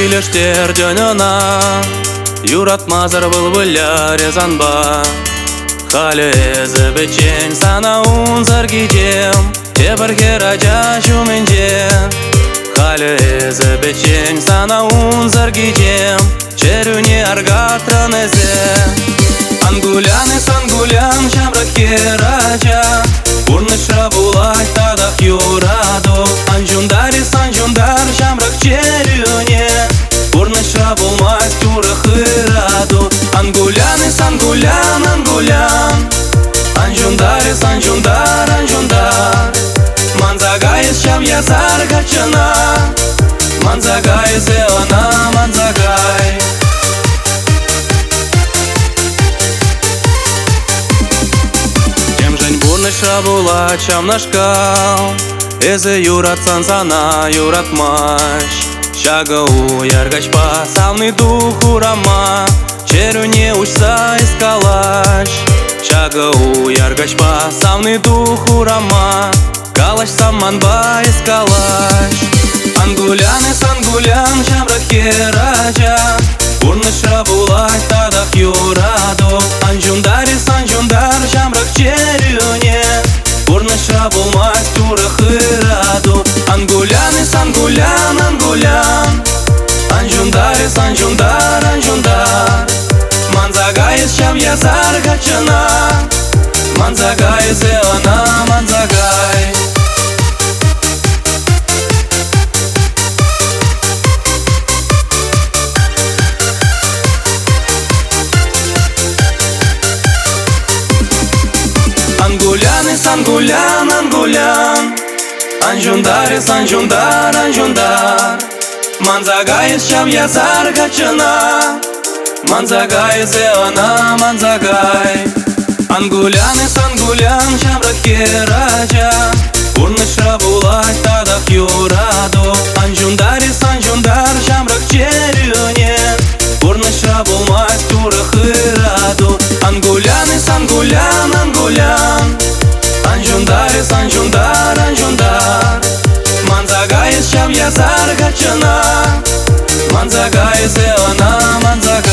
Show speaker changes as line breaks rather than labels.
Килӗштертӗн ӑна, юратмасӑр вӑл вылярӗ санпа. Халӗ эсӗ пӗччен, сана унсӑр кичем, тепӗр хӗрача ҫумӗнче. Халӗ эсӗ пӗччен, сана унсӑр кичем, чӗрӳне аркатрӑн эсӗ. Ан кулян эс, ан кулян, ҫамрӑк хӗрача, пурнӑҫра пулать татах юрату. Ан ҫунтар эс, ан ҫунтар ҫамрӑк чӗрӳне, пурнӑҫра пулмасть урӑх ырату. Ан кулян эс, ан кулян, ан кулян, ан ҫунтар эс, ан ҫунтар, ан ҫунтар. Манса кай эс ҫав ясар каччӑна, манса кай эсӗ ӑна, манса кай. Темшӗн пурнӑҫра пулать ҫавнашкал, эсӗ юратсан сана юратмасть. Ҫакӑ уяр каҫпа савни тух урама, чӗрӳне уҫса эс калаҫ. Ҫакӑ уяр каҫпа савни тух урама, калаҫсам манпа эс калаҫ. Ан кулян эс, ан кулян, ҫамрӑк хӗрача, пурнӑҫра пулать татах юрату. Ан ҫунтар эс, ан ҫунтар ҫамрӑк чӗрӳне, пурнӑҫра пулмасть урӑх ырату. Ан кулян эс, ан кулян, ан кулян, ан ҫунтар эс, ан ҫунтар, ан ҫунтар. Манса кай эс ҫав ясар каччӑна, манса кай эсӗ ӑна, манса кай. Ан кулян эс, ан кулян, ан кулян, ан ҫунтар эс, ан ҫунтар, ан ҫунтар. Манса кай эс ҫав ясар каччӑна, манса кай эсӗ ӑна, манса кай. Ан кулян эс, ан кулян, ҫамрӑк хӗрача, пурнӑҫра пулать татах юрату. Ан ҫунтар эс, ан ҫунтар ҫамрӑк чӗрӳне, пурнӑҫра пулмасть урӑх ырату. Ан кулян эс, ан кулян, ан кулян, ан ҫунтар эс, ан ҫунтар, ан ҫунтар. Манса кай эс ҫав ясар каччӑна, манса кай эсӗ ӑна, манса кай.